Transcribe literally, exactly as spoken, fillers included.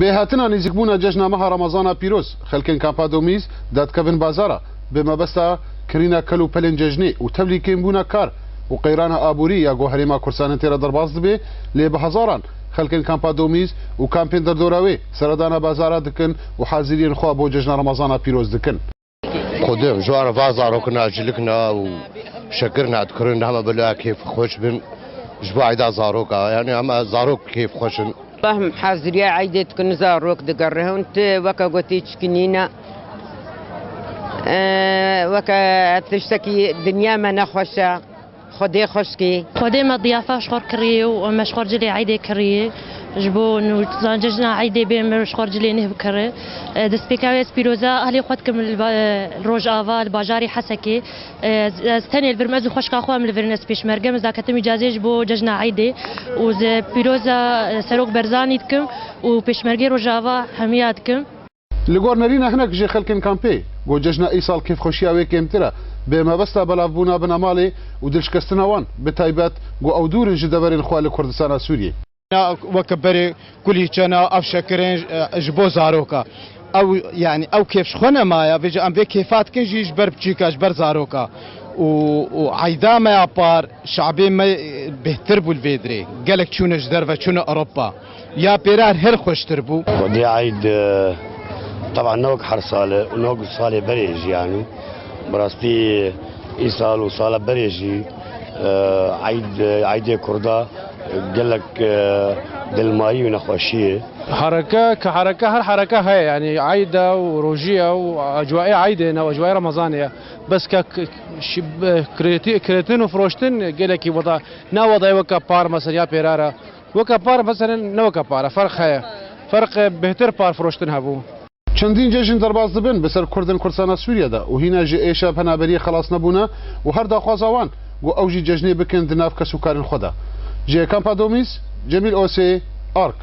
Pêhatina nêzîkbûna cejna meha Remezana pîroz, xelkên kampa Domîz dadikevin bazara, bi mebesta kirîna kel û pelên cejnê û tevlî kêmbûna kar û qeyrana aborî ya ku Herêma Kurdistanê tê re derbas dibe, lê bi hezaran xelkên kampa Domîz û kampên derdora wê seredana bazara dikin û haziriyên xwe bo cejna Remezana pîroz dikin. Xwedê ji wan re va zarokina, cilikina û şekirina dikirin, heme bila kêf xweş bin. Ji bo eyda zaroka, yani heme zarok kêf xweş in. Behm haziriya eydê dikin, zarok digerihon, tu weke gotî çikinîne. Ee, weke tiştekî dinya me nexweş e. Xwedê xweşkî. Xwedê me diyafa ji xwe kirî û me ji xwe cilê eydê kirî. Ji bo nû zan cejna eydê bê me ji xwe cilê neh bikiri. E, destpêka wê ez pîroza ahlê xwe dikim li ba-, e, Rojava, li bajarê Hesekê. E, ez, ez tenê li vir me, ez û xweşka xwe em li vir in, ez pêşmerge me, ez daketim îcazê ji bo cejna eydê. Û ez pîroza, e, Serok Berzanî dikim û pêşmergê Rojava hemiya dikim. Li gor nerîna hinek jê xelkên kampê, ku cejna îsal kêfxweşiya wê kêmtir e, bi mebesta belavbûna binamalê û dilşikestina wan, bi taybet ku ew dûr in ji deverên xwe li Kurdistana Sûriyê. Weke berê kulîçe ne, ev şekirên, e, ji bo zaroka. Ew, yani, ew kêf ji xwe nemaye, vêca em vê kêfa dikin jî ji ber biçîka, ji ber zaroka. Û, û eyda me ya par, şabê me, e, bêhtir bû li vê dirê. Gelek çûne ji derve, çûne Ewropa. Ya pêrar her xweştir bû. Xwedê eyd, e, teban ne wek her sal e û ne wek salê berê jî, yanî. Bi rastî îsal û sala berê jî, e, eyd, eydê Kurda gelek, e, dilmayî û nexweşî ye. Hereke, ke hereke, her hereke heye, yanî eyda û rojiya û ecwaê eydê ne, ecwaê Remezanê ye. Bes ke k-, şi-, e, kirêti-, kirêtin û firoştin gelekî weda, ne wedayê weke par, mesela ya pêrar e. Weke par, mesela ne weke par e, ferq heye. Ferq, e, bêhtir par firoştin hebû. Çendîn cejn derbas dibin bi ser Kurdên Kurdistana Sûriye de û hîna ji êşa penaberiyê xelas nebûne û her daxwaza wan ku ew jî cejnê bikin di nav kesûkarên xwe de. Ji Kampa Domîz, Cemîl Osê, Ark.